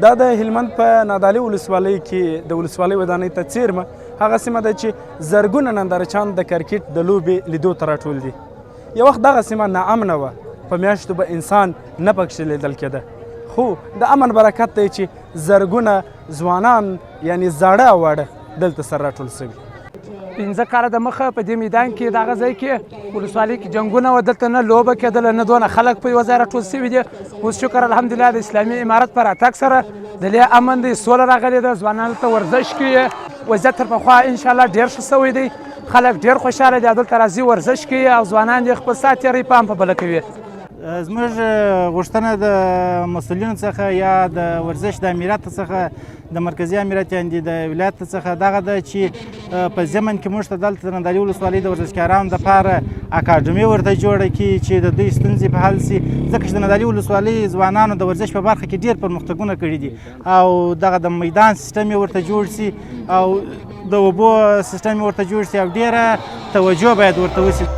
دا د هلمند په نادعلي ولسوالۍ کې د ولسوالۍ ودانۍ ته څیرمه هغه سیمه ده چې زرګونه نندارچان د کرکټ د لوبې لیدو ته راټول دي. یو وخت دغه سیمه ناامنه وه، په میاشتو به انسان نه پکښې لیدل کېده، خو د امن برکت دی چې زرګونه ځوانان یعنی زاړه او واړه دلته سره راټول سوي. 5 کاله د مخه په دې میدان کې دغه ځای کې ولسوالۍ کې جنګونه وه، دلته نه لوبه کېدله نه دونه خلک په یوه ځای راټول سوي دي. اوس شکر الحمدلله د اسلامي امارت په راتګ سره د لې امن دی، سوله راغلې ده، ځوانان دلته ورزش کوي. وضعیت تر پخوا انشاءالله ډېر ښه سوی دی، خلک ډېر خوشحاله دي، دلته راځي ورزش کوي او ځوانان دې خپل ساعت تېروي، پام په بله کوي. زموږ غوښتنه د مسؤلینو څخه یا د ورزش د امیرات څخه، د مرکزي امیرات یعنې د ولایت څخه دغه ده چې په ضمن کې موږ ته دلته د ننداري ولسوالۍ د ورزشکارانو دپاره اکاډمي ورته جوړه کړي چې د دوی ستونزې په حل سي، ځکه چې د ننداري ولسوالۍ ځوانانو د ورزش په برخه کې ډېر پرمختګونه کړي دي او دغه د میدان سیستم یې ورته جوړ سي او د اوبو سیستم یې ورته جوړ سي او ډېره توجه باید ورته وسي.